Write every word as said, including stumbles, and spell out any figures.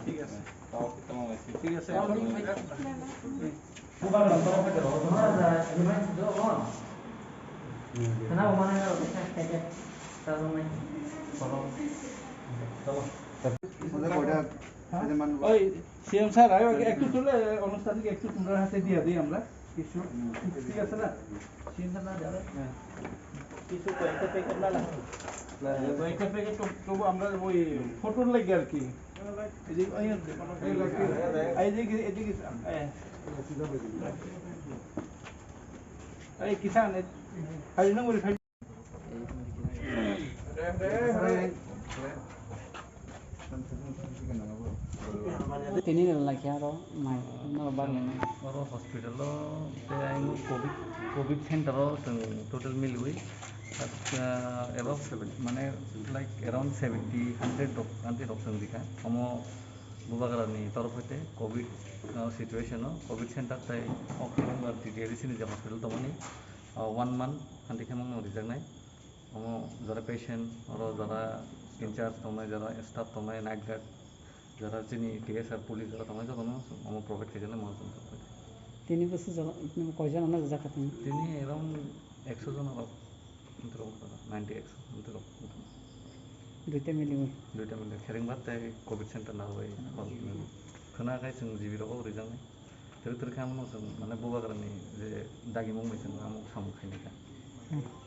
ঠিক আছে। ঠিক আছে। ওই সিএম স্যার, একটু তুলে আনুষ্ঠানিক একটু তোমরা হাতে দিয়ে দিই আমরা। কিছু ঠিক আছে না? চিন্তা না যাবে। হ্যাঁ। কিছু কয়েকটা প্যাকেট না লাগবে। কয়েকটা প্যাকেট তো, তবু আমরা ওই ফটোর লাগে আর কি। এই যে, এই, এই যে, এই যে, এই যে, এই, এই কিষান, এই, খালি নম্বরে খালি। Tini nang lai khe aro mai norok bar lai nai. Oro hospital o tei ayang covid, covid center o chwng total miliwi, ah, above seventy, mane like around seventy, hundred rok, hundred rok chwng rikha. Omo Bubagra ni torof hoite covid, ah, situation o covid center tei o T T A D C ni je hospital tongmani, ah, one month hanti khe mangno rijaknai. Omo jara patient, oro jara in charge tongnai, jara staff tongnai, night guard, jara chini T S R police jara tongnai, jotono omo provide khaijak nai mol song. Tini bwswk jora, koijon ano rijak kha tini? Tini around ekso jon rok, ninety ekso, ninety rok. Duita miliwi? Duita miliwi, Kheringbar tei covid center narwai. Khwna khai chwng G B rogo rijaknai. Twrwk twrwk khe amo chwng, mane, Bubagrani je dagimung bai chwng amo samung khainai kha. Hmm.